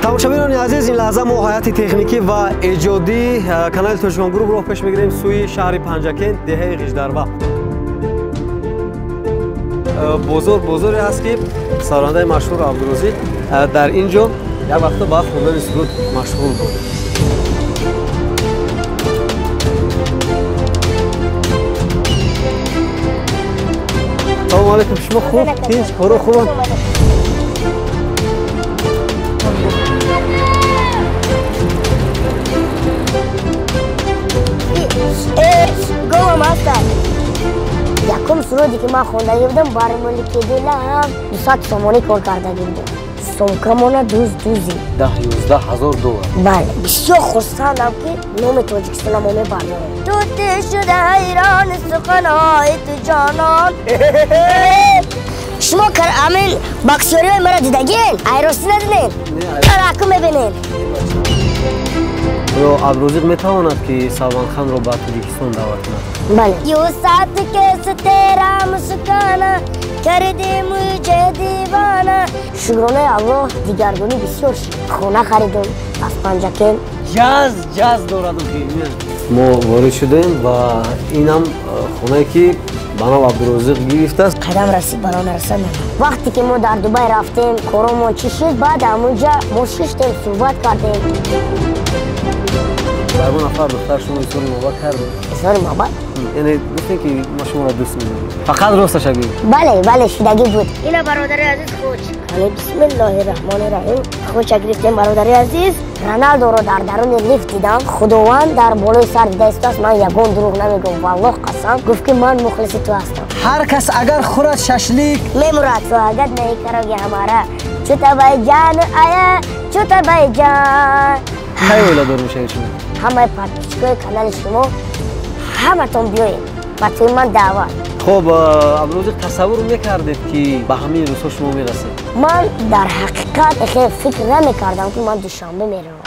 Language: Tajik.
Тамошобинони азиз, ин лаҳза мо ҳайати техникӣ ва эҷодии канали Тоҷикон Груп роҳ пеш мегирем сӯи шаҳри Панҷакент, деҳаи Ғиждарва. Бозор бозоре аст, ки сарояндаи машҳур Абдурозиқ дар ин ҷо як вақто ба хондани суруд машғул буд. Салому алайкум, шумо хуб? Тинч, коро хубам? Якум суруде ки ман хондагӣ будам, бар мулки дилам 200 сомонӣ кор кардагӣ будам. Сумкамона дуз дузӣ. 10-11 ҳазор доллар. Бале, бисёр хурсандам, ки номи Тоҷикистона мо мебардорем. Тути шуда ҳайрон суханҳои ту, ҷонон. Шумо амин боксёриҳои маро дидагин? Айростӣ надиден? Аку мебинед. Оё Абдурозиқ метавонад, ки Салманханро ба Тоҷикистон даъват кунад? Бале. Ю сат кес тера мускана карди муҷе дивана. Шукронаи Аллоҳ, дигаргунӣ бисёр шуд. Хона харидум аз Панҷакент. Ҷаз ҷаз дорад. Мо ворид шудем ва инам хонае, ки ба нав Абдурозиқ гирифтааст. Қадам расид, бало нарасад. Вақте ки мо дар Дубай рафтем, коромон чӣ шуд, баъд ҳамунҷа мо шиштем, суҳбат кардем. Ба ягон нафар духтар шумо изҳори муҳаббат кардед? Изҳори муҳаббат? Яъне гуфтем, ки ма шуморо дӯст медорам. Фақат росташа гӯед. Бале, бале, шудагӣ буд. Ина, бародари азиз, хуч. Бисмиллоҳи раҳмони раҳим. Хуча гирифтем, бародари азиз. Роналдоро дар даруни лифт дидам. Худованд дар болои сар дида истааст, ман ягон дурӯғ намегӯям, валлоҳ қасам. Гуфт, ки ман мухлиси ту ҳастам. Ҳар кас агар хӯрад шашлик, мемурад. Суҳагат наҳи кароги ҳамара. Чута байҷан ая, чута байҷан. Кай оиладор мешавед шумо? Ҳамаи подписчикои канали шумо, ҳаматон биёед, ба тӯи ман даъват. Хуб, Абдурозиқ, тасаввур мекардед, ки ба ҳамин рӯзҳо шумо мерасед? Ман дар ҳақиқат хеле фикр намекардам, ки ман Душанбе меравам.